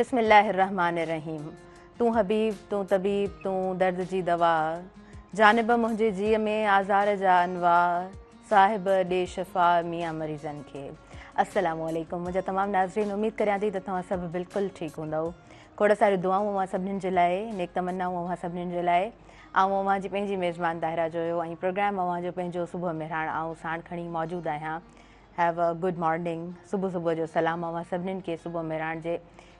بسم الله الرحمٰن الرحيم تون حبيب تون طبيب تون درد جي دوا جانب منهنجي جيء ۾ آزار جا انواع صاحب ڏي شفا ميان مريضن کي. السلام عليڪم منهنجا تمام ناظرين اميد ڪريان ٿي ته توهان سڀ بلڪل ٺيڪ هوندؤ کوڙ ساريون دعائون اوهان سڀنين جي لاء نيڪ تمنائون اوهان سڀنين جي لاء آئون اوهان جي پنهنجي ميزبان طاهره جويو ۽ پروگرام اوهان جو پنهنجو صبح مهراڻ آئون ساڻ کڻي موجود آهيان have a good morning صبح صبح جو سلام اوهان سڀنين کي صبح مهراڻ جي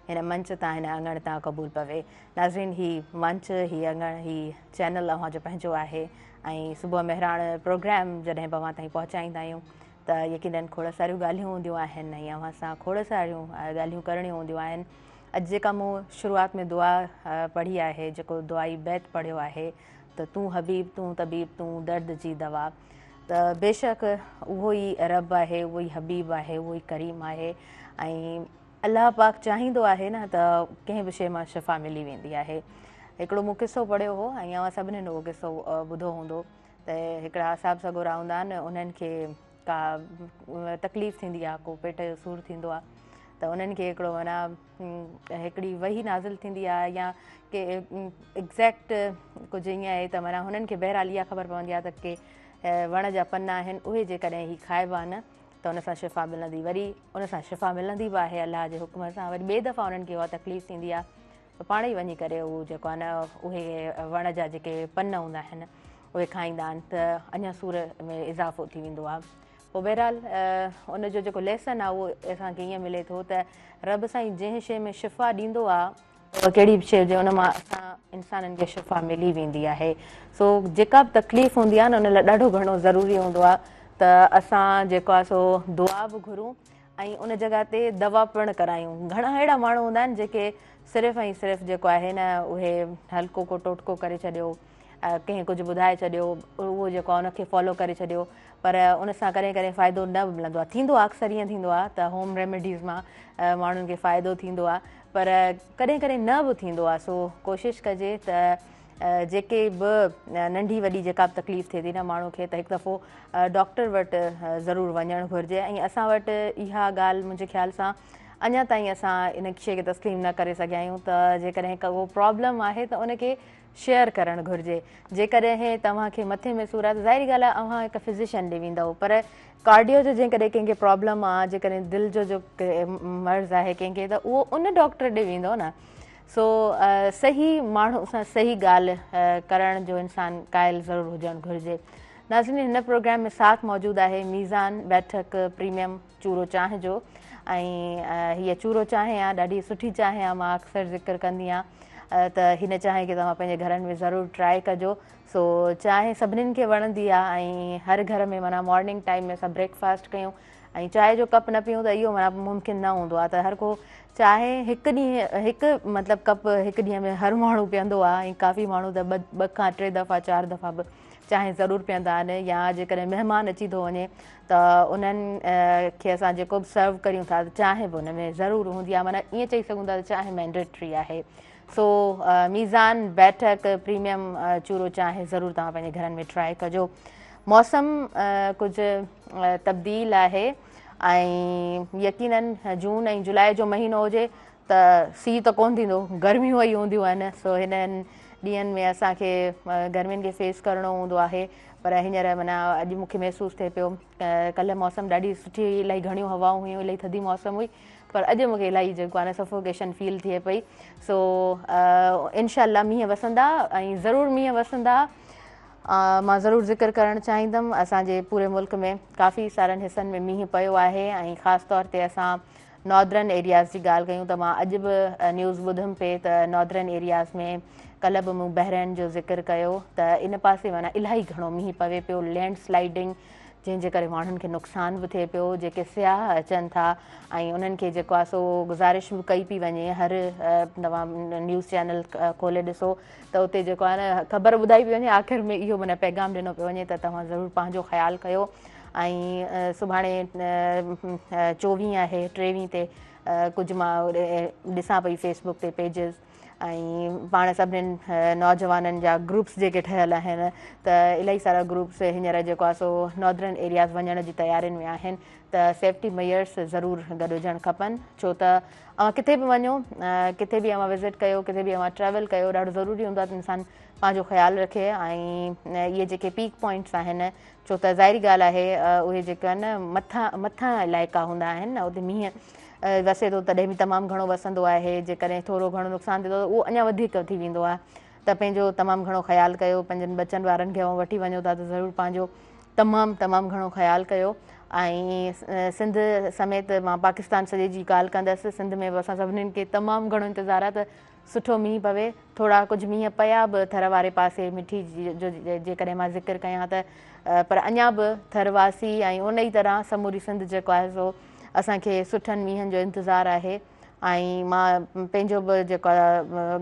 هن منچ تان هن اڱڻ تان قبول پوي ناظرين هي منچ هي اڱڻ هي چينل اوهان جو پنهنجو آهي ۽ صبح مهراڻ پروگرام جڏهن به اوهان تائين پهچائيندا آهيون ته يقينن کوڙ ساريون ڳالهيون هونديون آهن ۽ اوهان سان کوڙ ساريون ڳالهيون ڪرڻيون هونديون آهن اڄ جيڪا مون شروعات ۾ دعا پڙهي آهي جيڪو دعائي بيت پڙهيو آهي ته تون حبيب تون طبيب تون درد جي دوا ته بيشڪ اهو ئي رب آهي اهو ئي حبيب آهي اهو ئي ڪريم آهي ۽ الله پاڪ چاهيندو آهي نه ته ڪنهن به شيء مان شفا ملي ويندي آهي. هڪڙو مون قصو پڙهيو هو ۽ اوهان سڀنين اهو قصو ٻڌو هوندو ته هڪڙا اصحاب سڳورا هوندا آهن انهن کي ڪا تڪليف ٿيندي آهي ڪو پيٽ جو سور ٿيندو آهي ته انهن کي هڪڙو معنيٰ هڪڙي وحي نازل ٿيندي آهي يا ڪي ايگزيڪٽ ڪجهه ائين آهي ته معنيٰ هنن کي بهرحال اها خبر پوندي آهي ته ڪي وڻ جا پن آهن اهي جيڪڏهن هي کائبا نه ته ان سان شفا ملندي وري ان سان شفا ملندي به آهي الله جي حڪم سان وري ٻئي دفعا انهن کي اها تڪليف ٿيندي آهي ته پاڻ ئي وڃي ڪري هو جيڪو آهي نه اهي وڻ جا جيڪي پن هوندا آهن اهي کائيندا آهن ته اڃا سور ۾ اضافو ٿي ويندو آهي پوء بهرحال ان جو جيڪو ليسن آهي اهو اسان کي ائين ملي ٿو ته رب سائين جنهن شيء ۾ شفا ڏيندو آهي اها ڪهڙي به شيء هجي ان مان اسان انسانن کي شفا ملي ويندي آهي سو جيڪا به تڪليف هوندي آهي نه ان لاء ڏاڍو گهڻو ضروري هوندو آهي ته اسان جيڪو آهي سو دعا به گهرون ۽ ان جڳهه تي دوا پڻ ڪرايون گهڻا اهڙا ماڻهو هوندا آهن جيڪي صرف ۽ صرف جيڪو آهي نه اهي هلڪو ڪو ٽوٽڪو ڪري ڇڏيو ڪنهن ڪجهه ٻڌائي ڇڏيو اهو جيڪو آهي ان کي فالو ڪري ڇڏيو پر ان سان ڪڏهن ڪڏهن فائدو نه به ملندو آهي ٿيندو آهي اڪثر ائين ٿيندو آهي ته هوم ريميڊيز مان ماڻهن کي فائدو ٿيندو آهي پر ڪڏهن ڪڏهن نه به ٿيندو آهي سو ڪوشش ڪجي ته جيڪي به ننڍي وڏي جيڪا به تڪليف ٿئي ٿي نه ماڻهو کي ته هڪ دفعو ڊاڪٽر وٽ ضرور وڃڻ گهرجي ۽ اسان وٽ اها ڳالهه منهنجي خيال سان اڃا تائين اسان ان شيء کي تسليم نه ڪري سگهيا آهيون ته جيڪڏهن ڪو پرابلم آهي ته ان کي شيئر ڪرڻ گهرجي. جيڪڏهن توهان کي مٿي ۾ سور آهي ته ظاهري ڳالهه آهي اوهان هڪ فزيشن ڏي ويندؤ پر ڪارڊيو جو جيڪڏهن ڪنهن کي پرابلم آهي جيڪڏهن دل جو جو مرض آهي ڪنهن کي ته اهو ان ڊاڪٽر ڏي ويندو نه سو صحيح ماڻهو سان صحيح ڳالهه ڪرڻ جو انسان قائل ضرور هجڻ گهرجي. ناظرين هن پروگرام ۾ ساٿ موجود آهي ميزان بيٺڪ پريميم چورو چانهه جو ۽ هيء چورو چانهه آ ڏاڍي سٺي چانهه آ مان اڪثر ذڪر ڪندي آهيان ته هن چانهه کي توهان پنهنجي گهرن ۾ ضرور ٽرائي ڪجو سو چانهه سڀنين کي وڻندي آ ۽ هر گهر ۾ معنيٰ مارننگ ٽائيم ۾ اسان بريڪ فاسٽ ڪيون ۽ چانهه جو ڪپ نه پيون ته اهو معنيٰ ممڪن نه هوندو آ ته هر ڪو چانهه هڪ ڏينهن هڪ مطلب ڪپ هڪ ڏينهن ۾ هر ماڻهو پيئندو آ ۽ ڪافي ماڻهو ته ٻه کان ٽي دفعا چار دفعا به چانهه ضرور پيئندا آهن يا جيڪڏهن مهمان اچي ٿو وڃي ته انهن کي اسان جيڪو به سرو ڪريون ٿا ته چانهه به ان ۾ ضرور هوندي آهي معنيٰ ائين چئي سگهون ٿا ته چانهه مينڊيٽري آهي سو ميزان بيٺڪ پريميم چورو چانهه ضرور توهان پنهنجي گهرن ۾ ٽرائي ڪجو موسم ڪجهه تبديل آهي ۽ يقينن جون ۽ جولاء جو مهينو هجي ته سيء ته ڪونه ٿيندو گرميون ئي هونديون آهن سو هنن ڏينهن ۾ اسان کي گرمين کي فيس ڪرڻو هوندو آهي پر هينئر معنيٰ اڄ مون کي محسوس ٿئي پيو ڪلهه موسم ڏاڍي سٺي هئي الاهي گهڻيون هوائون هيون الاهي ٿڌي موسم هئي پر اڄ مون کي الاهي جيڪو آهي نه سفوڪيشن فيل ٿئي پئي سو انشاء الله مينهن وسندا ۽ ضرور مينهن وسندا مان ضرور ذڪر ڪرڻ چاهيندم اسان جي پوري ملڪ ۾ ڪافي سارن حصن ۾ مينهن پيو آهي ۽ خاص طور تي اسان نادرن ايرياز جي ڳالهه ڪيون ته مان اڄ به نيوز ٻڌم پئي ته نادرن ايرياز ۾ ڪلهه به مون بحرين جو ذڪر ڪيو ته ان پاسي معنيٰ الاهي گهڻو مينهن پوي پيو لينڊ سلائيڊنگ جنهن جي ڪري ماڻهن کي نقصان به ٿئي پيو جيڪي سياح اچن ٿا ۽ انهن کي جيڪو آهي سو گذارش به ڪئي پئي وڃي هر توهان نيوز چينل کولي ڏسو ته اتي جيڪو آهي نه خبر ٻڌائي پئي وڃي آخر ۾ اهو معنيٰ پيغام ڏنو پيو وڃي ته توهان ضرور پنهنجو خيال ڪيو ۽ سڀاڻي چوويهه آهي ٽيويهه تي ڪجهه مان ڏسان پئي فيس بڪ تي پيجز ۽ پاڻ سڀنين نوجوانن جا گروپس جيڪي ٺهيل آهن ته الاهي سارا گروپس هينئر جيڪو آهي سو نادرن ايرياز وڃڻ جي تيارين ۾ آهن ته سيفٽي ميئرس ضرور گڏ هجڻ کپن، ڇو ته اوهان ڪٿي به وڃو، ڪٿي به اوهان وزٽ ڪيو، ڪٿي به اوهان ٽريول ڪيو، ڏاڍو ضروري هوندو آهي ته انسان پنهنجو خيال رکي ۽ اهي جيڪي پيڪ پوائنٽس آهن، ڇو ته ظاهري ڳالهه آهي اهي جيڪي آهن مٿان مٿان علائقا هوندا آهن اتي مينهن وسي ٿو تڏهن به تمام گهڻو وسندو آهي، جيڪڏهن ٿورو گهڻو نقصان ٿئي ٿو ته اهو اڃا وڌيڪ ٿي ويندو آهي ته پنهنجو تمام گهڻو خيال ڪيو، پنهنجن ٻچن ٻارن کي اوهان وٺي وڃو ٿا ته ضرور پنهنجو تمام تمام گهڻو خيال ڪيو ۽ سنڌ سميت مان پاڪستان سڄي جي ڳالهه ڪندس، سنڌ ۾ به اسان سڀنين کي تمام گهڻو انتظار آهي ته سٺو مينهن پوي، ٿورا ڪجهه مينهن پيا به ٿر واري پاسي مٺي جو جيڪڏهن مان ذڪر ڪيان ته پر اڃا به ٿر واسي ۽ ان ئي طرح سموري سنڌ جيڪو آهي سو اسان کي سٺن مينهن جو انتظار آهي ۽ مان پنهنجو به جيڪو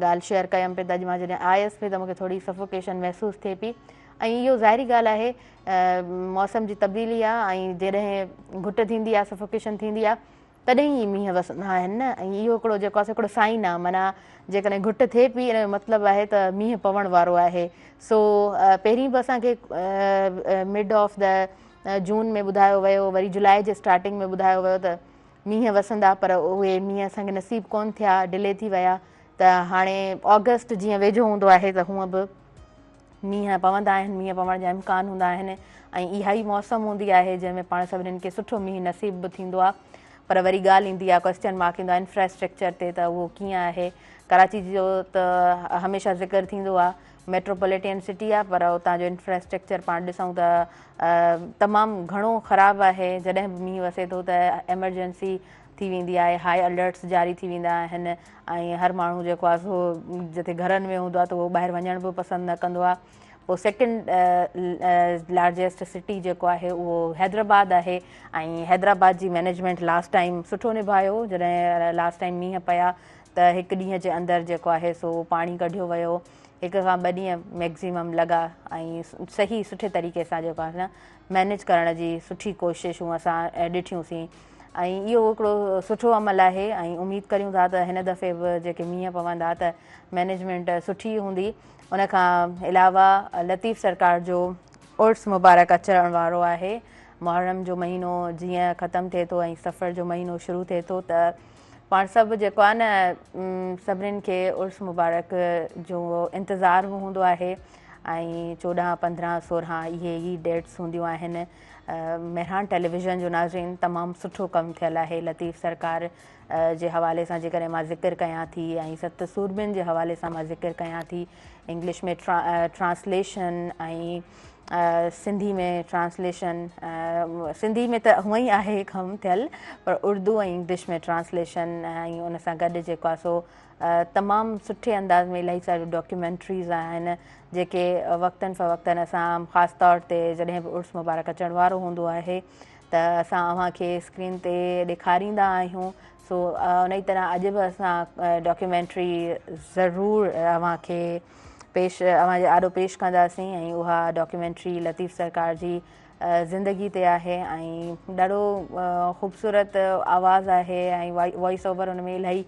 ڳالهه شيئر ڪيم پئي ته اڄ مان جڏهن آيس پئي ته مونکي ٿوري سفوڪيشن محسوس ٿئي پئي ۽ اهو ظاهري ڳالهه آهي موسم جي تبديلي آهي ۽ جڏهن گهٽ ٿيندي آهي سفوڪيشن ٿيندي آهي تڏهن ئي مينهن وسندا آهن نه ۽ اهو هڪڙو جيڪو آهي سو هڪڙو سائن آهي معنيٰ جيڪڏهن گهٽ ٿئي پئي ان جو مطلب آهي ته مينهن پوڻ وارو آهي سو پهرين به اسان کي مڊ آف the جون ۾ ٻڌايو ويو وري جولاء جي اسٽارٽنگ ۾ ٻڌايو ويو ته مينهن وسندا پر اهي مينهن اسان کي نصيب ڪون ٿيا ڊلي ٿي ويا ته هاڻي آگسٽ جيئن ويجهو هوندو آهي ته هونء به مينهن پوندا آهن، مينهن پوڻ جا امڪان هوندا آهن ۽ اها ئي موسم هوندي آهي جنهن ۾ پاڻ سڀنين کي سٺو مينهن نصيب به ٿيندو آهي پر وري ڳالهه ايندي آهي ڪوئسچن مارڪ ايندو آهي انفراسٽرڪچر تي ته اهو ڪيئن آهي ڪراچي جو ته هميشه ذڪر ٿيندو آهي ميٽروپوليٽين سٽي آهي پر اتان جو انفراسٽرڪچر پاڻ ڏسون ته تمام گهڻو خراب آهي جڏهن به مينهن وسي ٿو ته ايمرجنسي ٿي ويندي آهي هاء الرٽس جاري ٿي ويندا آهن ۽ هر ماڻهو جيڪو آهي سو جتي گهرن ۾ هوندو آهي ته اهو ٻاهر وڃڻ به پسند نه ڪندو آهي پوء سيڪنڊ لارجيسٽ سٽي جيڪو آهي اهو حيدرآباد آهي ۽ حيدرآباد جي مئنيجمينٽ لاسٽ ٽائيم سٺو نڀايو جڏهن لاسٽ ٽائيم مينهن پيا ته هڪ ڏينهن جي اندر جيڪو آهي سو پاڻي ڪڍيو ويو هڪ کان ٻه ڏينهن ميڪزيمم لڳا ۽ صحيح سٺي طريقي سان جيڪو آهي نه مئنيج ڪرڻ جي سٺي ڪوششون اسان ڏٺيون سين ۽ اهو هڪڙو سٺو عمل آهي ۽ اميد ڪريون ٿا ته هن دفعي به جيڪي مينهن پوندا ته مئنيجمينٽ سٺي هوندي. ان کان علاوه لطيف سرڪار جو عرس مبارڪ اچڻ وارو آهي. محرم جو مهينو جيئن ختم ٿئي ٿو ۽ صفر جو مهينو شروع ٿئي ٿو ته پاڻ سڀ جيڪو آهي نه سڀنين کي عرس مبارڪ جو انتظار به هوندو آهي ۽ 14 15 16 اهي ئي ڊيٽس هونديون آهن. مهراڻ ٽيليويزن جو ناظرين تمام سٺو ڪم ٿيل آهي لطيف سرڪار جي حوالي سان جيڪڏهن مان ذڪر ڪيان ٿي ۽ ست سورمين جي حوالي سان مان ذڪر ڪيان ٿي English ۾ translation ۽ Sindhi ۾ translation Sindhi ۾ ته هونئن ئي آهي ڪم ٿيل پر اردو ۽ انگلش ۾ ٽرانسليشن ۽ ان سان گڏ جيڪو آهي سو تمام سٺي انداز ۾ الاهي ساريون ڊاڪيومينٽريز آهن جيڪي وقتن فوقتن اسان خاص طور تي جڏهن به عرس مبارڪ اچڻ وارو هوندو آهي ته اسان اوهان کي اسڪرين تي ڏيکاريندا آهيون سو ان ئي طرح اڄ به اسان ڊاڪيومينٽري ضرور اوهان کي پيش اوهان جي آڏو پيش ڪنداسين ۽ اها ڊاڪيومينٽري لطيف سرڪار جي زندگي تي آهي ۽ ڏاڍو خوبصورت آواز آهي ۽ وائس اوور ان ۾ الاهي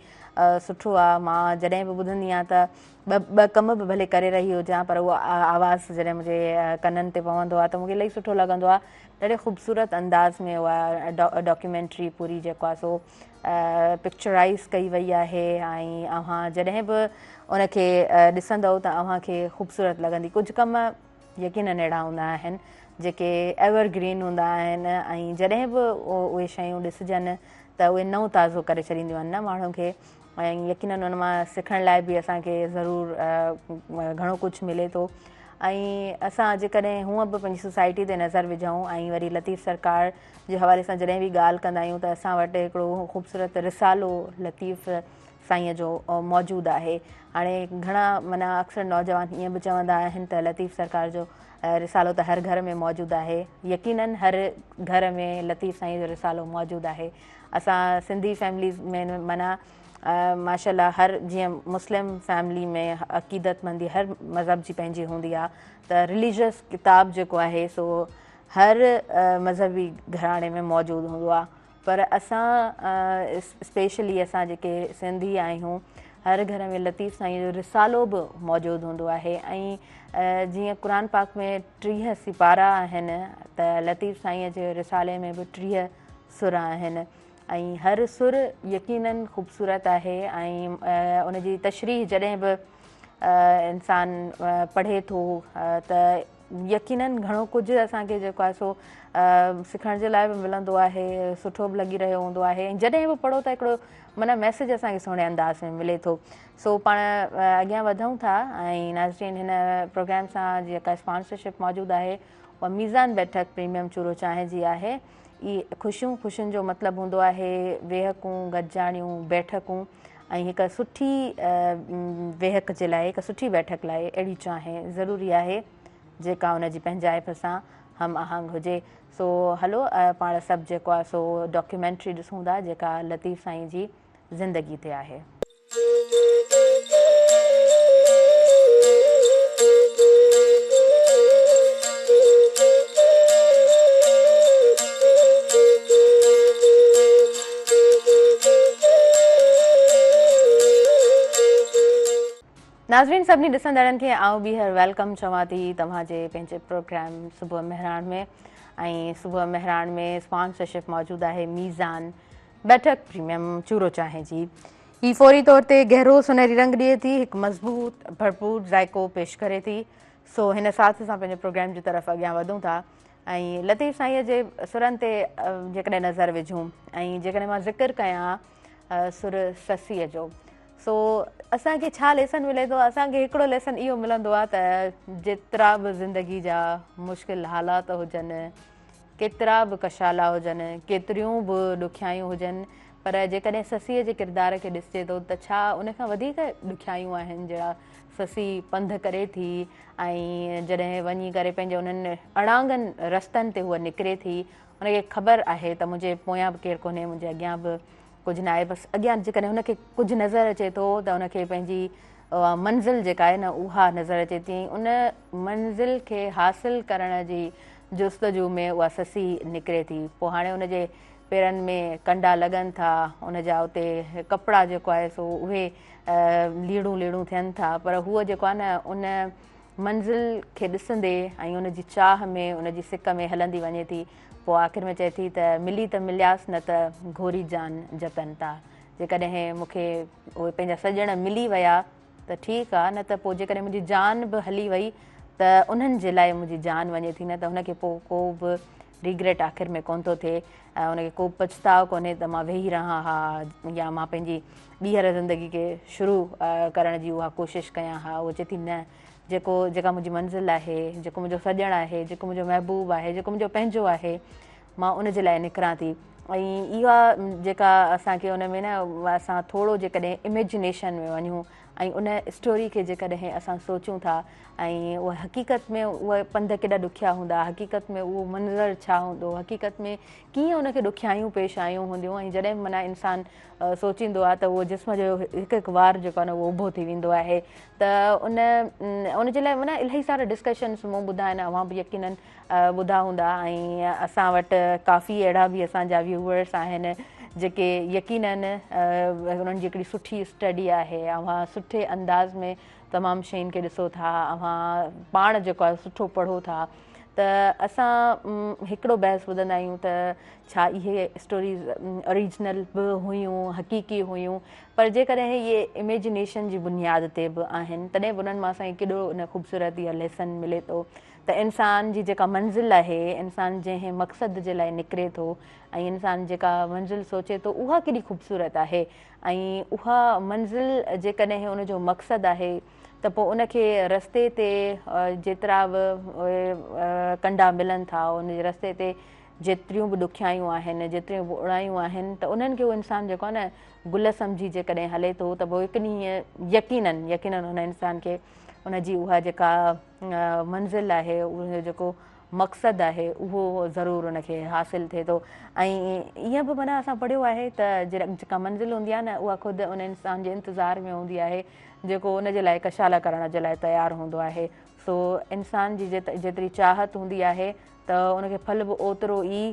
سٺو آ مان جڏهن به ٻڌندي آهيان ته ٻه ٻه ڪم به ڀلي ڪري رهي هجان پر اهو آواز جڏهن منهنجي ڪنن تي پوندو آ ته مونکي الاهي سٺو لڳندو آ ڏاڍي خوبصورت انداز ۾ اها ڊاڪيومينٽري پوري جيڪو آ سو پڪچرائز ڪئي وئي آهي ۽ اوهان جڏهن به ان کي ڏسندؤ ته اوهان کي خوبصورت لڳندي ڪجهه ڪم يقينن اهڙا هوندا آهن جيڪي ايور گرين هوندا آهن ۽ جڏهن به اهي شيون ڏسجن ته اهي نئون تازو ڪري ڇڏينديون آهن نه ماڻهن کي ۽ يقينن ان مان سکڻ لاء به اسان کي ضرور گهڻو ڪجهه ملي ٿو ۽ اسان جيڪڏهن هونء به پنهنجي سوسائٽي تي نظر وجهون ۽ وري لطيف سرڪار جي حوالي سان جڏهن به ڳالهه ڪندا آهيون ته اسان وٽ هڪڙو خوبصورت رسالو لطيف سائينء جو موجود آهي. هاڻي گهڻا معنيٰ اڪثر نوجوان ائين به چوندا آهن ته لطيف سرڪار جو رسالو ته هر گهر ۾ موجود آهي. يقينن هر گهر ۾ لطيف سائينء جو رسالو موجود آهي. اسان سنڌي فيمليز ۾ معنيٰ ماشاء الله هر جيئن مسلم فيملي ۾ عقيدتمندي هر مذهب جي پنهنجي هوندي آهي ته رليجس ڪتاب جيڪو آهي سو هر مذهبي گهراڻي ۾ موجود هوندو آهي. پر اسان اسپيشلي اسان جيڪي سنڌي آهيون هر گهر ۾ لطيف سائين جو رسالو به موجود هوندو آهي ۽ جيئن قرآن پاڪ ۾ 30 سپارا آهن ته لطيف سائين جي رسالي ۾ به 30 سر آهن ۽ هر سر يقينن خوبصورت آهي ۽ ان جي تشريح جڏهن به انسان پڙهي ٿو ته يقينن گهڻو ڪجهه اسان کي جيڪو آهي سو سکڻ جي لاء به ملندو آهي، سٺو به لڳي رهيو هوندو آهي ۽ جڏهن به پڙهو ته هڪڙو معنيٰ ميسيج اسان کي سهڻي انداز ۾ ملي ٿو. سو پاڻ اڳيان وڌون ٿا ۽ ناظرين هن پروگرام سان جيڪا اسپانسرشپ موجود آهي اها ميزان بيٺڪ پريميم چورو چانهه جي آهي. اي خوشيون خوشين جو مطلب هوندو آهي ويهڪون، گڏجاڻيون، بيٺڪون ۽ هڪ سٺي ويهڪ جي لاء هڪ سٺي بيٺڪ لاء اهڙي چانهه ضروري آهي جيڪا ان جي پنهنجائپ سان هم آهنگ هجي. سو هلو پاڻ سڀ جيڪو آهي سو ڊاڪيومينٽري ڏسون ٿا جيڪا لطيف سائين جي زندگي تي آهي. ناظرين سڀني ڏسندڙن کي آئون ٻيهر welcome چوان ٿي توهان جي پنهنجي پروگرام صبح مهراڻ ۾ ۽ صبح مهراڻ ۾ اسپانسرشپ موجود آهي ميزان بيٺڪ پريميم چورو چانهه جي هي فوري طور تي گهرو سنهري رنگ ڏئي ٿي، هڪ مضبوط ڀرپور ذائقو پيش ڪري ٿي. سو هن ساٿ سان پنهنجي پروگرام جي طرف اڳيان وڌون ٿا ۽ لطيف سائينء جي سرن تي جيڪڏهن نظر وجهون ۽ جيڪڏهن مان ذڪر ڪيان سر سسيء جو سو اسان کي ڇا ليسن ملي ٿو؟ اسان کي هڪڙو ليسن اهو ملندو آهي ته جيترا به زندگي جا مشڪل حالات هجن، ڪيترا به ڪشالا هجن، ڪيتريون به ڏکيائيون هجن، پر جيڪڏهن سسيء جي ڪردار کي ڏسجي ٿو ته ڇا ان کان وڌيڪ ڏکيائيون آهن جهڙا سسي پنڌ ڪري ٿي ۽ جڏهن وڃي ڪري پنهنجي انهن اڙانگن رستن تي هوء نڪري ٿي، ان کي خبر آهي ته منهنجي پويان به ڪير ڪونهي، منهنجي اڳيان به ڪجهه ناهي، بس اڳيان جيڪڏهن هن کي ڪجهه نظر اچي ٿو ته ان کي پنهنجي اها منزل جيڪا آهي نه اها نظر اچي ٿي ۽ ان منزل کي حاصل ڪرڻ جي جستجو ۾ اها سسي نڪري ٿي. پوء هاڻي ان جي پيرن ۾ ڪنڊا لڳن ٿا، ان جا اتي ڪپڙا جيڪو آهي سو اهي ليڙون ليڙون ٿين ٿا، پر هوء جيڪو آهي نه ان منزل کي ڏسندي ۽ ان جي چاهه ۾ ان جي سڪ ۾ هلندي وڃي ٿي. پوء آخر ۾ چئي ٿي ته ملي ته ملياس نه ته گهوري جان جتن تا. جيڪڏهن مون کي اهي پنهنجا سڄڻ ملي ويا ته ٺيڪ آ نه ته پوء جيڪڏهن منهنجي جان به هلي وئي ته انهن جي لاء منهنجي جان وڃي ٿي نه ته هن کي پوء ڪو به ريگريٽ آخر ۾ ڪونه ٿو ٿئي ۽ ان کي ڪو به پڇتاء ڪونهي ته مان ويهي رهان ها يا مان پنهنجي ٻيهر زندگي کي شروع ڪرڻ جي اها ڪوشش ڪيان ها. هوء چئي ٿي نه جيڪو جيڪا منهنجي منزل آهي، جيڪو منهنجو سڄڻ آهي، جيڪو منهنجو محبوب آهي، جيڪو منهنجو پنهنجو آهي، مان ان جي لاء نڪران ٿي. ۽ اها جيڪا اسان کي ان ۾ نه اسان ٿورو جيڪڏهن اميجنيشن ۾ وڃون ۽ ان اسٽوري کي جيڪڏهن اسان سوچون ٿا ۽ اها حقيقت ۾ اهي پنڌ ڪيڏا ڏکيا هوندا، حقيقت ۾ اهو منظر ڇا هوندو، حقيقت ۾ ڪيئن ان کي ڏکيائيون پيش آيون هونديون ۽ جڏهن به معنيٰ انسان سوچيندو آهي ته اهو جسم جو هڪ هڪ وار جيڪو آهي نه اهو اڀو ٿي ويندو آهي ته ان ان جي لاء معنيٰ الاهي سارا ڊسڪشنس مون ٻڌا آهن اوهان به يقينن ٻڌا هوندا ۽ اسان وٽ ڪافي اهڙا به اسان جا ويوئرس آهن جيڪي يقينن انهن جي هڪڙي سٺي اسٽڊي آهي اوهان سٺي انداز ۾ تمام شين کي ڏسو ٿا اوهان پاڻ جيڪو آهي سٺو پڙهو ٿا ته اسان هڪڙو بحث ٻڌندا آهيون ته ڇا اهي اسٽوريز اوريجنل به هيون حقيقي هيون پر جيڪڏهن اهي اميجنيشن جي بنياد تي به آهن تڏهن به انهن مان اسان کي ڪيڏو نه خوبصورت اها ليسن ملي ٿو ته انسان جي جيڪا منزل آهي انسان جنهن مقصد جي لاء نڪري ٿو ۽ انسان جيڪا منزل سوچي ٿو اها ڪيڏي خوبصورت آهي ۽ اها منزل جيڪڏهن ان جو مقصد آهي ته پوء ان کي رستي تي جيترا به ڪنڊا ملن ٿا ان جي رستي تي جيتريون به ڏکيائيون آهن جيتريون به اوڻايون آهن ته انهن کي اهو انسان جيڪو آهي نه گل سمجهي جيڪڏهن هلي ٿو ته پوء هڪ ڏينهن يقينن يقينن ان انسان کي ان جي اها جيڪا منزل آهي ان جو جيڪو مقصد آهي اهو ضرور ان کي حاصل ٿئي ٿو ۽ ائين به معنيٰ اسان پڙهيو آهي ته جيڪا منزل هوندي آهي نه اها خود ان انسان جي انتظار ۾ هوندي آهي جيڪو ان جي لاء ڪشالا ڪرڻ جي لاء تيار هوندو آهي. سو انسان جي جيتري چاهت هوندي آهي ته ان کي ڦل به اوترو ئي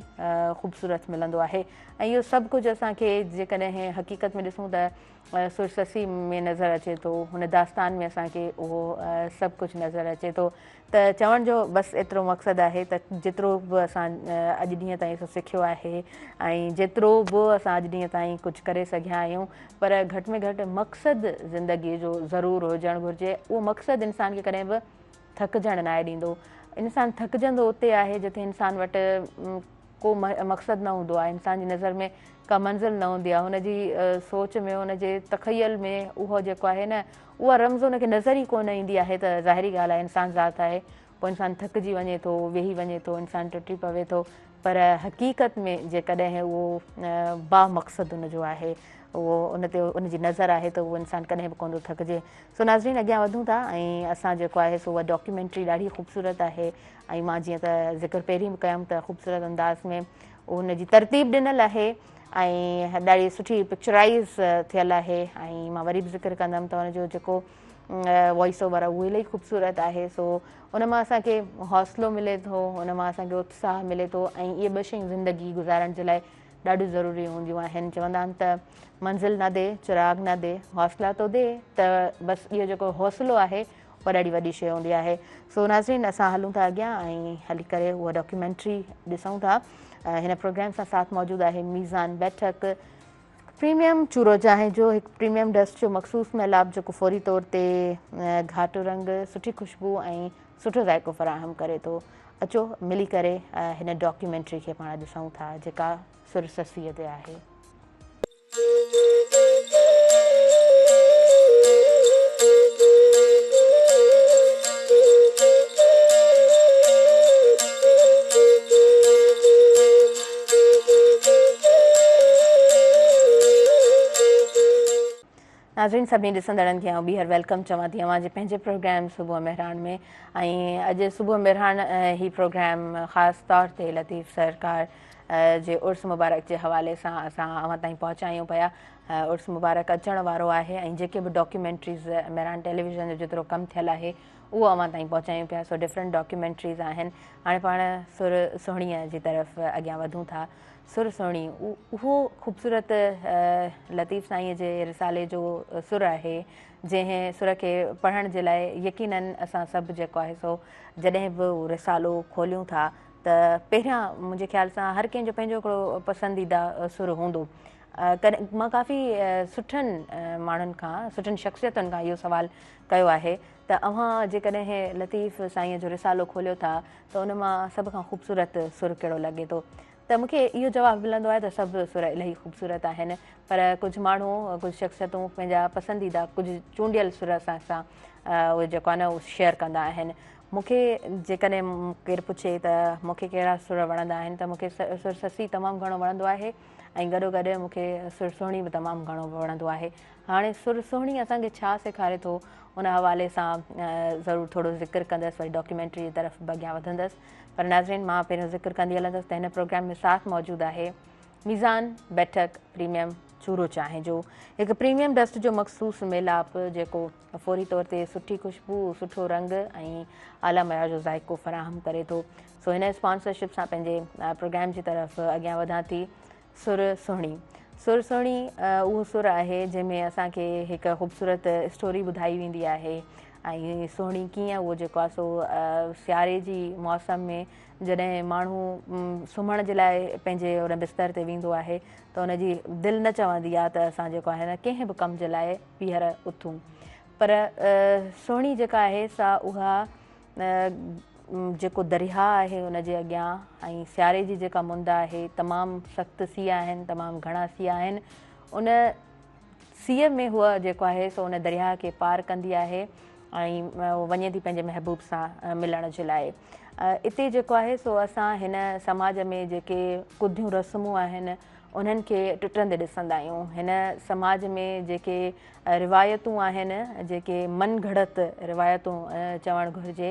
خوبصورت ملندو آهي ۽ اهو سڀ ڪجهه اسان کي جيڪڏهن حقيقت ۾ ڏسون ته سر سسئي ۾ نظر اچي ٿو، هن داستان ۾ اسان کي اهو سڀ ڪجهه نظر اچي ٿو ته چوڻ جو بس ايترو مقصد آهي ته جيترو به اسان اڄ ڏينهن تائين سکيو آهي ۽ جيترو به اسان اڄ ڏينهن تائين ڪجهه ڪري سگهيا آهيون پر گهٽ ۾ گهٽ مقصد زندگي جو ضرور هجڻ گهرجي. اهو مقصد انسان کي ڪڏهن به ٿڪجڻ ناهي ڏيندو. انسان ٿڪجندو اتي آهي جتي انسان وٽ ڪو مقصد نه هوندو آهي، انسان جي نظر ۾ ڪا منزل نه هوندي آهي، هن جي سوچ ۾ هن جي تخيل ۾ اهو جيڪو آهي نه اها رمز هن کي نظر ئي ڪونه ايندي آهي ته ظاهري ڳالهه آهي انسان ذات آهي پوء انسان ٿڪجي وڃي ٿو، ويهي وڃي ٿو، انسان ٽٽي پوي ٿو پر حقيقت ۾ جيڪڏهن اهو با مقصد ان جو آهي اهو ان تي ان جي نظر آهي ته اهو انسان ڪڏهن به ڪونه ٿو ٿڪجي. سو ناظرين اڳيان وڌون ٿا ۽ اسان جيڪو آهي سو اها ڊاڪيومينٽري ڏاڍي خوبصورت آهي ۽ مان جيئن ته ذڪر پهرين به ڪيم ته خوبصورت انداز ۾ ان جي ترتيب ڏنل آهي ۽ ڏاڍي سٺي پڪچرائيز ٿيل آهي ۽ مان وري به ذڪر ڪندم ته ان جو جيڪو وائس اوور آهي اهو الاهي خوبصورت آهي سو ان مان اسان کي حوصلو ملي ٿو ان مان اسان کي اتساهه ملي ٿو ۽ اهي ٻه شيون زندگي گذارڻ جي لاء ڏاڍيون ضروري هونديون آهن چوندا آهن ته منزل نه the چراغ نه the حوصلا تو the ته بس اهو جيڪو حوصلو آهي اها ڏاڍي وڏي شيء هوندي آهي سو ناظرين اسان هلون ٿا اڳيان ۽ هلي ڪري اها ڊاڪيومينٽري ڏسون ٿا هن پروگرام سان ساٿ موجود آهي ميزان بيٺڪ پريميم چورو چانهه جو هڪ پريميم ڊسٽ جو مخصوص ميلاپ جيڪو فوري طور تي گهاٽو رنگ سٺي خوشبو ۽ سٺو ذائقو فراهم ڪري ٿو اچو ملي ڪري هن ڊاڪيومينٽري کي پاڻ ڏسون ٿا جيڪا سر سسئي تي آهي. ناظرين سڀني ڏسندڙن کي آئون ٻيهر welcome چوان ٿي اوهان جي پنهنجي پروگرام صبح مهراڻ ۾ ۽ اڄ صبح مهراڻ هي پروگرام خاص طور تي لطيف سرڪار جي عرس مبارڪ جي حوالي سان اسان اوهان تائين پهچايون پيا. عرس مبارڪ اچڻ وارو آهي ۽ جيڪي به ڊاڪيومينٽريز مهراڻ ٽيليويزن جو جيترو ڪم ٿيل آهي اهو اوهان تائين پهچايون پيا سو ڊفرنٽ ڊاڪيومينٽريز آهن هاڻي پاڻ سر سهڻيء جي طرف اڳيان وڌون ٿا سر سهڻي اهو خوبصورت لطيف سائينء جي رسالي جو سر آهي جنهن سر کي پڙهڻ جي لاء يقينن اسان سڀ جيڪو آهي سو جڏهن به اهو رسالو کوليون ٿا ته پهريان منهنجي خيال سان هر ڪنهن جو پنهنجو هڪڙو پسنديده سر هوندو. ڪڏهن مان ڪافي سٺن ماڻهن کان سٺن شخصيتن کان اهو سوال ڪيو آهي ته اوهان جيڪڏهن لطيف سائينء جو رسالو کوليو ٿا ته ان مان سڀ کان خوبصورت سر ڪهڙو لڳي ٿو ته مون کي اهو جواب ملندو آهي ته سڀ سر الاهي خوبصورت آهن پر ڪجهه ماڻهو ڪجهه شخصيتون پنهنجا پسنديده ڪجهه چونڊيل سر اسان سان اهي جيڪو آهي نه اهو شيئر ڪندا آهن مون کي جيڪڏهن ڪير پڇي ته مون کي ڪهڙا سر وڻندا آهن ته مون کي سر سسي تمام گهڻو وڻندو آهي ۽ گڏو گڏ مون کي سر سهڻي به تمام گهڻو وڻندو آهي. هاڻي سر سهڻي اسان کي ڇا سيکاري ٿو ان حوالي سان ضرور ٿورو ذڪر ڪندس وري ڊاڪيومينٽري جي طرف به اڳيان وڌندس پر ناظرين مان پهريون ذڪر ڪندي هلندس ته هن پروگرام ۾ ساٿ موجود آهي ميزان بيٺڪ پريميم چورو چانهه جو هڪ پريميم ڊسٽ جو مخصوص ميلاپ جيڪو فوري طور تي سٺي خوشبو، سٺو رنگ ۽ اعليٰ معيار جو ذائقو فراهم ڪري ٿو. سو هن اسپانسرشپ سان پنهنجي پروگرام جي طرف اڳيان وڌان ٿي. سر سهڻي سر سهڻي اهو سر آهي جنهن ۾ اسان کي هڪ خوبصورت اسٽوري ٻڌائي ويندي آهي ۽ سهڻي ڪيئن اهو جيڪو آهي سو سياري جي موسم ۾ جڏهن ماڻهو سمهڻ جي لاء پنهنجي ان بستر تي ويندو آهي ته ان جي دل نه چوندي آهي ته اسان جيڪو آهي نه ڪنهن به ڪم جي لاء ٻيهر اٿون پر سهڻي جيڪا آهي سا اها جيڪو درياهه آهي ان جي اڳيان ۽ سياري جي جيڪا مند آهي تمام سخت سيء آهن تمام گهڻا سيء آهن ان سيء ۾ هوء جيڪو آهي سو ان درياهه کي پار ڪندي آهي ۽ وڃي ٿي پنهنجي محبوب سان ملڻ جي لاء اتي جيڪو آهي سو اسان هن سماج ۾ جيڪي ڪڌيون رسمون آهن انهن کي ٽٽندي ڏسندا آهيون. هن سماج ۾ جيڪي روايتون آهن، جيڪي من گهڙت روايتون چوڻ گهرجي،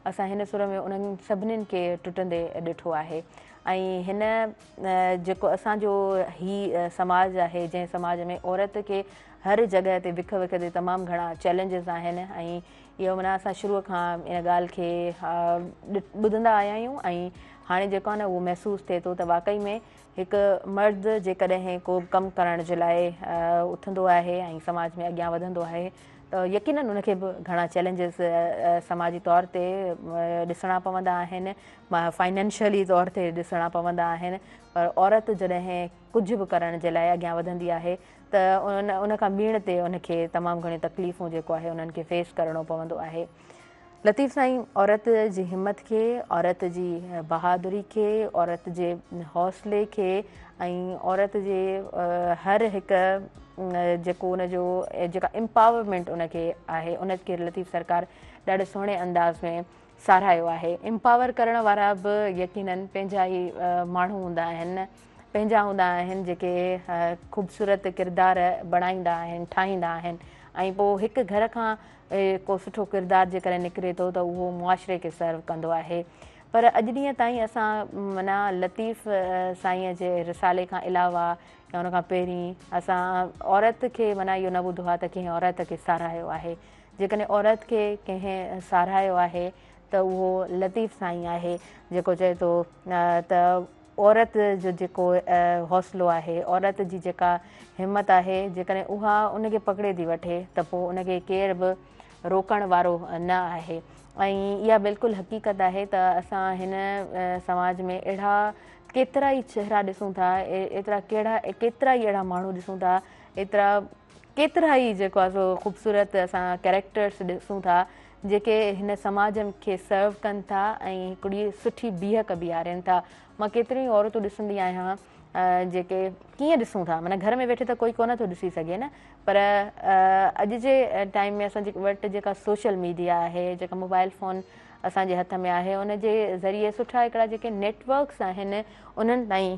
اسان هن سر ۾ انهن سڀنين کي ٽٽندي ڏٺو آهي ۽ هن جيڪو اسان جو هي سماج آهي، جنهن سماج ۾ عورت کي هر جڳهه تي وک وک تي تمام گهڻا چئلينجز آهن ۽ اهو معنيٰ اسان شروع کان ان ڳالهه کي ٻڌندا آيا آهيون ۽ هاڻي جيڪو آهي نه اهو محسوس ٿئي ٿو ته واقعي ۾ هڪ مرد جيڪڏهن ڪو به ڪم ڪرڻ جي لاء اٿندو آهي ۽ سماج ۾ اڳيان وڌندو آهي ته يقينن ان کي به گهڻا چئلينجز سماجي طور تي ڏسڻا پوندا آهن، فائنينشلي طور تي ڏسڻا پوندا آهن پر عورت جڏهن ڪجهه به ڪرڻ جي لاء اڳيان وڌندي آهي ته ان ان کان ٻيڻ تي ان کي تمام گهڻيون تڪليفون جيڪو آهي انهن کي فيس ڪرڻو پوندو آهي. لطيف سائين عورت جي همت کي، عورت جي بهادري کي، عورت جي حوصلي کي ۽ عورت جي هر هڪ جيڪو ان جو جيڪا امپاورمينٽ ان کي آهي ان کي لطيف سرڪار ڏاڍي سهڻي انداز ۾ ساراهيو آهي. امپاور ڪرڻ وارا به يقينن پنهنجا ئي ماڻهو هوندا آهن، پنهنجا هوندا آهن جيڪي خوبصورت ڪردار بڻائيندا آهن، ٺاهيندا آهن ۽ پوء هڪ گهر کان ڪو سٺو ڪردار جيڪڏهن نڪري ٿو ته اهو معاشري کي سرو ڪندو آهي پر اڄ ڏينهن تائين اسان معنيٰ لطيف سائينء جي رسالي کان علاوه يا ان کان پهرين اسان عورت کي معنيٰ اهو نه ٻڌو آهي ته ڪنهن عورت کي ساراهيو آهي جيڪڏهن عورت کي ڪنهن ساراهيو آهي ته اهو لطيف سائين آهي جيڪو چئي ٿو ته عورت جو جيڪو حوصلو آهي، عورت جي جيڪا همت آهي، جيڪڏهن اها ان کي پڪڙي ٿي وٺي ته پوء ان کي ڪير به روڪڻ وارو نه آهي ۽ اها بلڪل حقيقت آهي ته اسان هن سماج ۾ اهڙا ڪيترا ئي چهرا ڏسون ٿا، ايترا ڪهڙا ڪيترا ئي اهڙا ماڻهو ڏسون ٿا، ايترا ڪيترا ئي جيڪو آهي سو خوبصورت اسان ڪيريڪٽرس ڏسون ٿا جيڪي هن سماج کي سرو ڪن ٿا ۽ هڪڙي سٺي بيهڪ بيهارين ٿا. مان ڪيتريون ئي عورتون ڏسندي آهيان جيڪي ڪيئن ڏسون ٿا معنيٰ گهر ۾ ويٺي ته ڪوئي ڪونه ٿو ڏسي سگهي نه پر اڄ جي ٽائيم ۾ اسان جي وٽ جيڪا سوشل ميڊيا آهي جيڪا موبائل فون اسان جي هٿ ۾ آهي ان جي ذريعي سٺا هڪڙا جيڪي نيٽورڪس آهن انهن تائين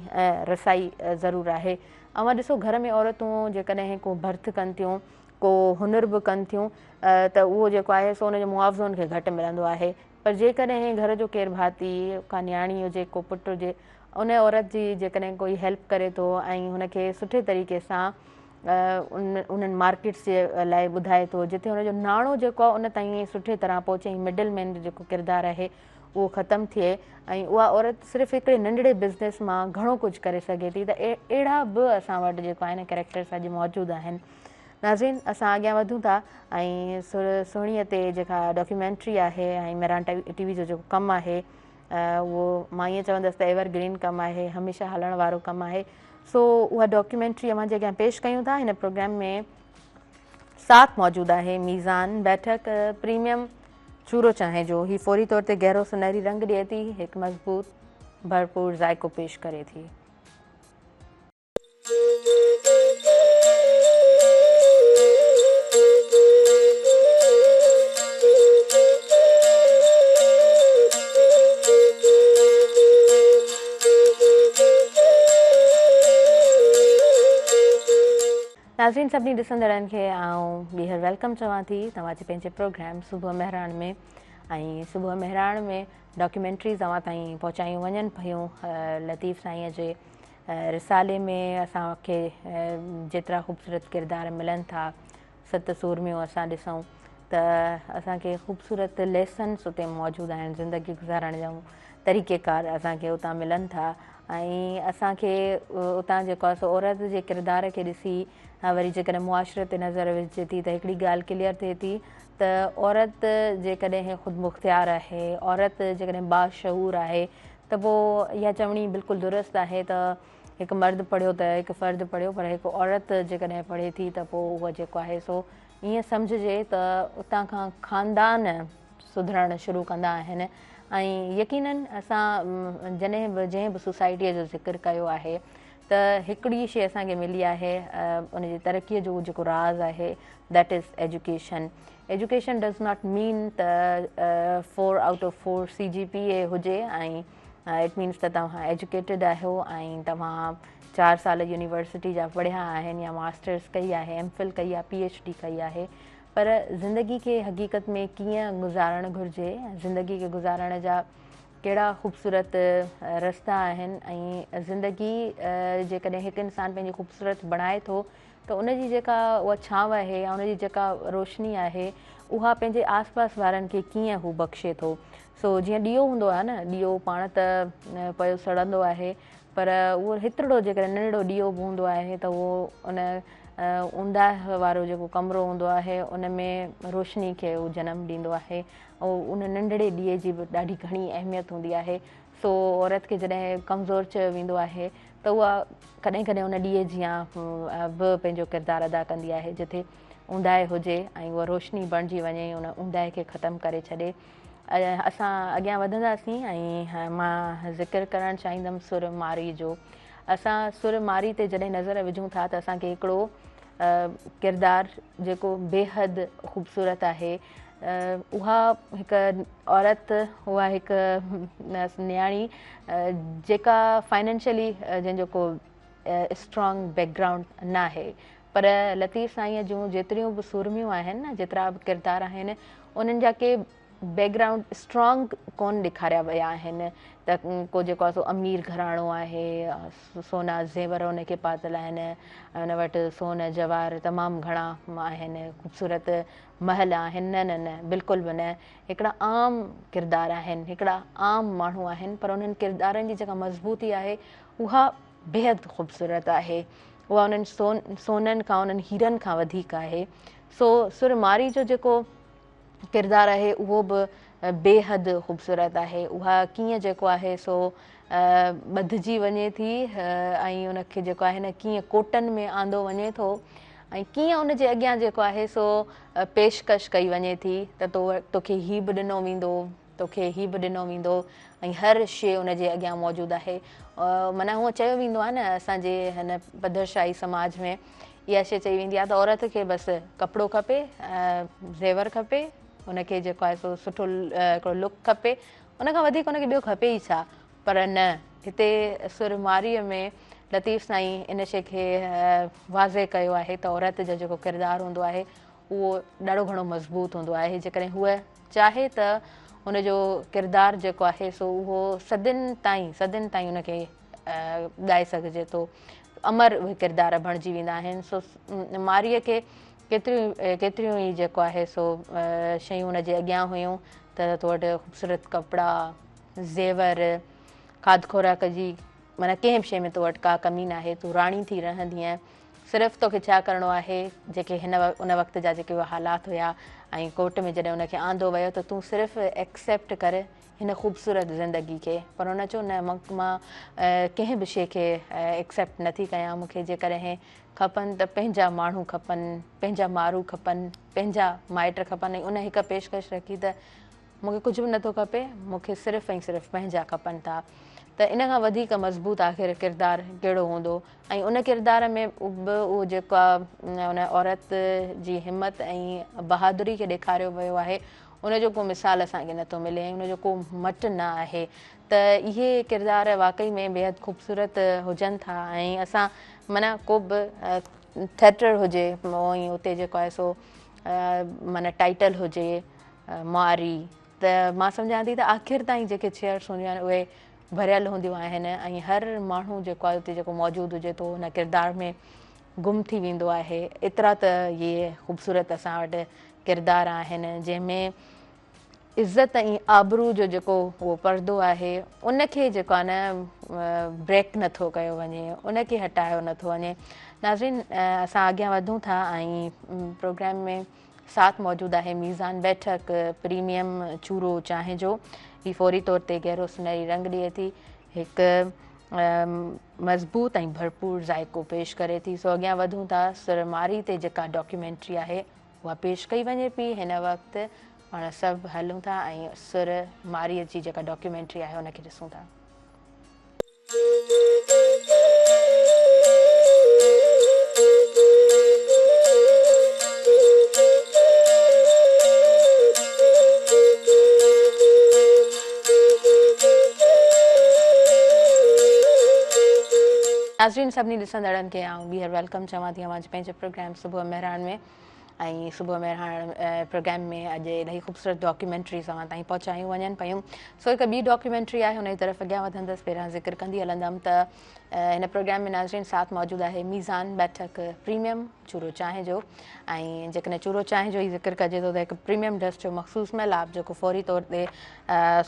رسائي ضرور آهي. اوهان ڏسو گهر ۾ عورتون جيڪڏهن ڪو ڀرت ڪن ٿيون ڪو هنر به ڪن ٿيون ته اهو جيڪو آهي سو ان جو معاوضو ان کي گهٽ ملندو آهي پر جيڪڏهن گهر جو ڪير ڀاتي ڪا نياڻي هجي ڪو پٽ هجي ان عورت جي جيڪڏهن ڪوئي هيلپ ڪري ٿو ۽ هن کي سٺي طريقي سان ان انهن مارڪيٽس جي لاء ٻڌائي ٿو جتي هن جو ناڻو جيڪو آهي ان تائين سٺي طرح پهچي ۽ مڊل مين جو جيڪو ڪردار آهي اهو ختم ٿئي ۽ اها عورت صرف هڪڙي ننڍڙي بزنس مان گهڻو ڪجهه ڪري سگهي ٿي ته اهڙا به اسان وٽ جيڪو آهن ڪريڪٽرس اڄ موجود آهن. ناظرين اسان اڳيان وڌون ٿا ۽ سر سهڻيء تي جيڪا ڊاڪيومينٽري آهي ۽ مهراڻ ٽي وي جو جيڪو ڪم آهي اهو مان ائين چوندس ته ايور گرين ڪم آهي هميشه هلڻ وارو ڪم آهي سو اها ڊاڪيومينٽري اوهان جي اڳيان پيش ڪيون ٿا هن پروگرام ۾ ساٿ موجود آهي ميزان بيٺڪ پريميم چورو چانهه جو هي فوري طور تي گهرو سنهري رنگ ڏئي ٿي، هڪ مضبوط ڀرپور ذائقو پيش ڪري ٿي. ناظرين سڀني ڏسندڙن کي آئون ٻيهر welcome چوان ٿي توهان جي پنهنجي پروگرام صبح مهراڻ ۾ ۽ صبح مهراڻ ۾ ڊاڪيومينٽريز اوهان تائين پهچايون وڃن پيون لطيف سائين جي رسالي ۾ اسان کي جيترا خوبصورت ڪردار ملن ٿا ست سورميون اسان ڏسون ته اسان کي خوبصورت ليسنس اتي موجود آهن زندگي گذارڻ جا طريقه ڪار اسان کي اتان ملن ٿا ۽ اسان کي اتان جيڪو آهي سو عورت جي ڪردار کي ڏسي وري جيڪڏهن معاشري تي نظر وجهجي ٿي ته هڪڙي ڳالهه ڪليئر ٿئي ٿي ته عورت جيڪڏهن خود مختيار آهي عورت جيڪڏهن باشعور آهي ته پوء اها چوڻي بلڪل درست آهي ته هڪ مرد پڙهيو ته هڪ فرد پڙهيو پر هڪ عورت جيڪڏهن پڙهي ٿي ته پوء اهو جيڪو آهي سو ائين سمجهجي ته اتان کان خاندان سڌرڻ شروع ڪندا آهن ۽ يقينن اسان جڏهن به جنهن به سوسائٽيء جو ذڪر ڪيو آهي ته هڪڙي شيء اسان کي ملي آهي ان جي ترقيء جو جيڪو راز آهي that is education education does not mean ته 4 آئوٽ آف 4 سي جي پي اي هجي ۽ it means ته توهان ايجوڪيٽيڊ آهيو ۽ توهان چار سال يونيورسٽي جا پڙهيا آهن يا ماسٽرس ڪئي آهي ايم فل ڪئي آهي پي ايڇ ڊي ڪئي آهي پر زندگي کي حقيقت ۾ ڪيئن گذارڻ گهرجي زندگي کي گذارڻ جا ڪهڙا خوبصورت رستا آهن ۽ زندگي جيڪڏهن هڪ انسان پنهنجي خوبصورت بڻائي ٿو ته ان جي جيڪا اها ڇانو آهي يا ان جي جيڪا روشني آهي اها پنهنجي آس پاس وارن کي ڪيئن هو بخشي ٿو. سو جيئن ڏيئو هوندو آهي نه، ڏيئو پاڻ ته پيو سڙندو آهي پر اهو هيترڙو جيڪڏهن ننڍڙو ڏيئو به هوندو آهي ته اهو ان اونداهه وارو جيڪو ڪمرو هوندو آهي ان ۾ روشني کي اهو جنم ڏيندو آهي ۽ ان ننڍڙي ڏيئي جي به ڏاڍي گهڻي اهميت هوندي آهي. سو عورت کي جڏهن ڪمزور چيو ويندو آهي ته اها ڪڏهن ڪڏهن ان ڏيئي جيان به پنهنجو ڪردار ادا ڪندي آهي جتي اونداهي هجي ۽ اها روشني بڻجي وڃي ان اونداهي کي ختم ڪري ڇڏي. اسان اڳيان وڌنداسين ۽ مان ذڪر ڪرڻ چاهيندم سر مارئي جو. اسان سر مارئي تي جڏهن نظر وجهون ٿا ته اسان کي هڪڙو ڪردار جيڪو بيحد خوبصورت آهي اها هڪ عورت اها هڪ نياڻي جيڪا فائنينشلي جنهن جو ڪو اسٽرانگ بيڪ گرائونڊ ناهي پر لطيف سائينء جون جيتريون به سورميون آهن نه جيترا به ڪردار آهن انهن جا ڪي بيڪ گرائونڊ اسٽرانگ ڪون ڏيکاريا ويا آهن ته ڪو جيڪو آهي سو امير گهراڻو آهي سونا زيور ان کي پاتل آهن ۽ ان وٽ سون جواهر تمام گهڻا آهن خوبصورت محل آهن نه نه نه بلڪل به نه هڪڙا عام ڪردار آهن هڪڙا عام ماڻهو آهن پر انهن ڪردارن جي جيڪا مضبوطي آهي اها بيحد خوبصورت آهي اها انهن سون سونن کان انهن هيرن کان وڌيڪ آهي سو سر مارئي جو جيڪو ڪردار آهي اهو به بي حد خوبصورت آهي اها ڪيئن جيڪو آهي سو ٻڌجي وڃي ٿي ۽ ان کي جيڪو آهي نه ڪيئن ڪوٽن ۾ آندو وڃي ٿو ۽ ڪيئن ان جي اڳيان جيڪو آهي سو پيشڪش ڪئي وڃي ٿي ته تو توکي هي به ڏنو ويندو توکي هي به ڏنو ويندو ۽ هر شيء ان جي اڳيان موجود آهي. معنيٰ هونء چيو ويندو آهي نه اسان جي هن پڌرشاهي سماج ۾ اها شيء چئي ويندي آهي ته عورت کي بس ڪپڙو کپي، زيور کپي، ان کي جيڪو آهي سو سٺو هڪڙو لڪ کپي، ان کان وڌيڪ ان کي ٻيو کپي ئي ڇا؟ پر نه هتي سر مارئيء ۾ لطيف سائين ان شيء کي واضح ڪيو آهي ته عورت جو جيڪو ڪردار هوندو آهي اهو ڏاڍو گهڻو مضبوط هوندو آهي جيڪڏهن هوء چاهي ته هن جو ڪردار جيڪو آهي سو اهو صدين تائين صدين تائين ان کي ڳائي سگهجي ٿو امر اهي ڪردار بڻجي ويندا آهن سو مارئيء کي ڪيتريون ڪيتريون ئي جيڪو آهي سو شيون ان جي اڳيان هيون ته تو وٽ خوبصورت ڪپڙا زيور کاڌ خوراڪ جي معنيٰ ڪنهن به شيء ۾ تو وٽ ڪا ڪمي ناهي تون راڻي ٿي رهندينء صرف توکي ڇا ڪرڻو آهي، جيڪي هن ان وقت جا جيڪي اهي حالات هيا ۽ ڪورٽ ۾ جڏهن ان کي آندو ويو ته تون صرف ايڪسيپٽ ڪر هن خوبصورت زندگي کي پر هن چيو نه مان ڪنهن به شيء کي ايڪسيپٽ نٿي ڪيان مون کي جيڪڏهن کپن ته پنهنجا ماڻهو کپن پنهنجا مارو کپن پنهنجا مائٽ کپن ۽ ان هڪ پيشڪش رکي ته مون کي ڪجهه به نٿو کپي، مون کي صرف ۽ صرف پنهنجا کپن ٿا. ته ان کان وڌيڪ مضبوط آخر ڪردار ڪهڙو هوندو ۽ ان ڪردار ۾ به اهو جيڪا ان عورت جي همت ۽ بهادري کي ڏيکاريو ويو آهي ان جو ڪو مثال اسان کي نٿو ملي ۽ ان جو ڪو مٽ نه آهي ته اهي ڪردار واقعي ۾ بيحد خوبصورت هجن ٿا ۽ اسان معنيٰ ڪو به ٿيٽر هجي ۽ اتي جيڪو آهي سو معنيٰ ٽائيٽل هجي مارئي ته مان سمجهان ٿي ته آخر تائين جيڪي چيئرس هونديون آهن اهي ڀريل هونديون آهن ۽ هر ماڻهو جيڪو آهي اتي جيڪو موجود هجي ٿو ان ڪردار ۾ گم ٿي ويندو آهي ايترا ته اهي خوبصورت اسان وٽ ڪردار آهن جنهن ۾ عزت ۽ آبرو جو جيڪو اهو پردو آهي ان کي جيڪو آهي نه بريڪ نٿو ڪيو وڃي ان کي هٽايو نٿو وڃي ناظرين اسان اڳيان وڌون ٿا ۽ پروگرام ۾ ساٿ موجود آهي ميزان بيٺڪ پريميم چورو چانهه جو هي فوري طور تي گهرو سنهري رنگ ڏئي ٿي هڪ مضبوط ۽ ڀرپور ذائقو پيش ڪري ٿي سو اڳيان وڌون ٿا سر مارئي تي جيڪا ڊاڪيومينٽري آهي اها پيش ڪئي وڃي پئي هن وقت پاڻ سڀ هلون ٿا ۽ سر مارئي جي جيڪا ڊاڪيومينٽري آهي ان کي ڏسون ٿا. ناظرين سڀني ڏسندڙن کي آئون ٻيهر welcome چوان ٿي اوهان جي پنهنجي پروگرام صبح مهراڻ ۾ ۽ صبح مهراڻ پروگرام ۾ اڄ الاهي خوبصورت ڊاڪيومينٽريز اوهان تائين پهچايون وڃن پيون. سو هڪ ٻي ڊاڪيومينٽري آهي ان جي طرف اڳيان وڌندس. پهريان ذڪر ڪندي هلندم ته هن پروگرام ۾ ناظرين ساٿ موجود آهي ميزان بيٺڪ پريميم چورو چانهه جو ۽ جيڪڏهن چورو چانهه جو ئي ذڪر ڪجي ٿو ته هڪ پريميم ڊسٽ جو مخصوص ميلاپ جيڪو فوري طور تي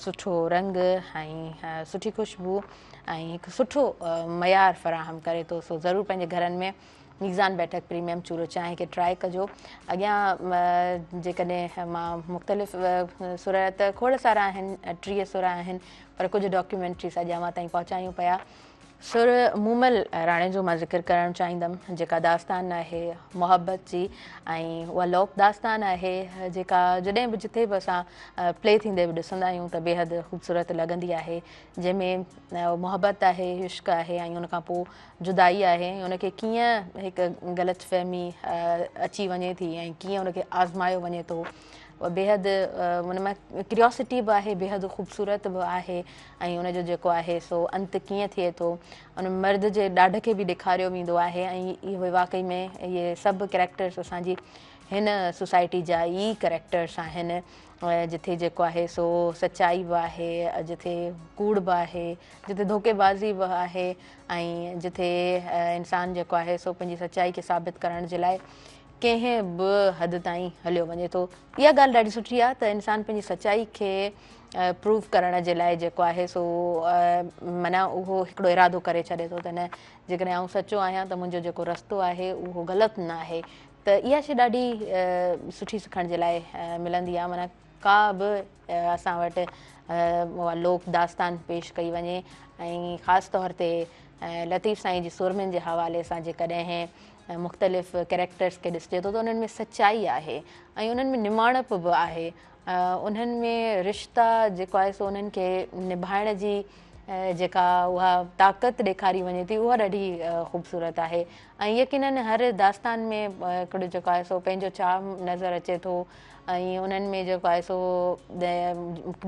سٺو رنگ ۽ سٺي خوشبو ۽ هڪ سٺو معيار فراهم ڪري ٿو. سو ضرور پنهنجي گهرن ۾ ميزان بيٺڪ پريميم چورو چانهه کي ٽرائي ڪجو. اڳيان جيڪڏهن مان مختلف سر ته کوڙ سارا آهن، 30 سر آهن، پر ڪجهه ڊاڪيومينٽريز اڄ اوهان تائين پهچايون پيا. سر مومل راڻي جو مان ذڪر ڪرڻ چاهيندم، جيڪا داستان آهي محبت جي ۽ اها لوڪ داستان آهي جيڪا جڏهن به جٿي به اسان پلي ٿيندي به ڏسندا آهيون ته بيحد خوبصورت لڳندي آهي، جنهن ۾ محبت آهي، عشق آهي ۽ ان کان پوء جدائي آهي ۽ ان کي ڪيئن هڪ غلط فهمي اچي وڃي ٿي ۽ ڪيئن ان کي آزمايو وڃي ٿو. بيحد ان ۾ ڪريوسٽي به آهي، بيحد خوبصورت به آهي ۽ ان جو جيڪو آهي سو انت ڪيئن ٿئي ٿو، ان مرد جي ڏاڍ کي به ڏيکاريو ويندو آهي ۽ اهو واقعي ۾ اهي سڀ ڪريڪٽرس اسان جي هن سوسائٽي جا ئي ڪريڪٽرس آهن، جٿي جيڪو آهي سو سچائي به آهي، جٿي ڪوڙ به آهي، جتي ڌوڪي بازي به آهي ۽ جتي انسان جيڪو آهي سو پنهنجي سچائي کي ثابت ڪرڻ جي لاء ڪنهن به حد تائين هليو وڃي ٿو. اها ڳالهه ڏاڍي سٺي آهي ته انسان پنهنجي سچائي کي پروف ڪرڻ جي لاء جيڪو آهي سو معنيٰ اهو هڪڙو ارادو ڪري ڇڏي ٿو ته نه جيڪڏهن آئون سچو آهيان ته منهنجو جيڪو رستو آهي اهو غلط نه آهي ته اها شيء ڏاڍي سٺي سکڻ جي لاء ملندي آهي. معنيٰ ڪا به اسان وٽ اها لوڪ داستان پيش ڪئي وڃي ۽ خاص طور تي لطيف سائين جي سورمين جي حوالي سان جيڪڏهن مختلف ڪريڪٽرس کي ڏسجي ٿو ته انهن ۾ سچائي آهي ۽ انهن ۾ نماڻپ به آهي، انهن ۾ رشتا جيڪو آهي سو انهن کي نڀائڻ جي جيڪا اها طاقت ڏيکاري وڃي ٿي اها ڏاڍي خوبصورت آهي ۽ يقينن هر داستان ۾ هڪڙو جيڪو آهي سو پنهنجو چارم نظر اچي ٿو ۽ انهن ۾ جيڪو آهي سو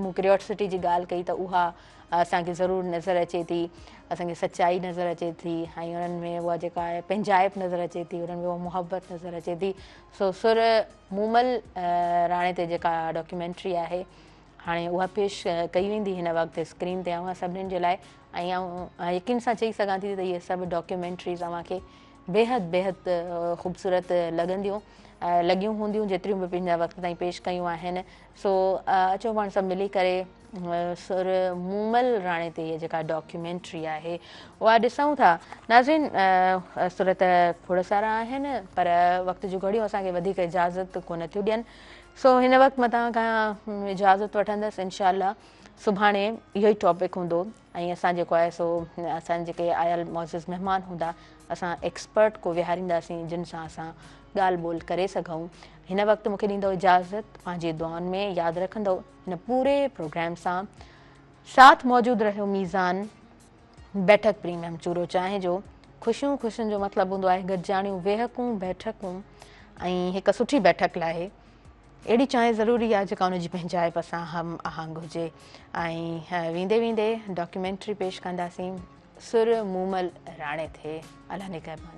مون ڪريوسٽي جي ڳالهه ڪئي ته اها اسان کي ضرور نظر اچي ٿي، اسان کي سچائي نظر اچي ٿي ۽ انهن ۾ اها جيڪا آهي پنهنجائپ نظر اچي ٿي، انهن ۾ اها محبت نظر اچي ٿي. سو سر مومل راڻي تي جيڪا ڊاڪيومينٽري آهي هاڻي اها پيش ڪئي ويندي هن وقت اسڪرين تي اوهان سڀني جي لاء ۽ آئون يقين سان چئي سگهان ٿي ته اهي سڀ ڊاڪيومينٽريز اوهان کي بيحد بيحد خوبصورت لڳنديون لڳيون هونديون جيتريون به پنهنجا وقت تائين پيش ڪيون آهن. سو اچو پاڻ سڀ ملي ڪري سر مومل راڻي تي هيء جيڪا ڊاڪيومينٽري آهي اها ڏسون ٿا. ناظرين سر ته کوڙ سارا آهن پر وقت جون گهڙيون اسان کي وڌيڪ اجازت ڪونه ٿيون ڏين. سو هن وقت مان توهان کان اجازت وٺندس. انشاء الله سڀاڻي اهو ئي ٽاپڪ هوندو ۽ اسان جيڪو آهي سو اسان جيڪي آيل معزز مهمان هوندا اسان ايڪسپرٽ ڪو ويهارينداسين جن سان اسان ڳالهه ٻولهه ڪري سگهون. هن وقت مونکي ڏيندو اجازت، پنهنجي دعائن ۾ ياد رکندو. هن پوري پروگرام سان ساٿ موجود رهيو ميزان بيٺڪ پريميم چورو چانهه جو. خوشيون خوشين جو مطلب هوندو آهي گڏجاڻيون، ويهڪون، بيٺڪون ۽ هڪ سٺي بيٺڪ لاء اهڙي چانهه ضروري آهي جيڪا ان جي پنهنجائپ سان هم آهنگ هجي. ۽ ويندي ويندي ڊاڪيومينٽري پيش ڪنداسين سر مومل راڻي تي. الله نگهبان.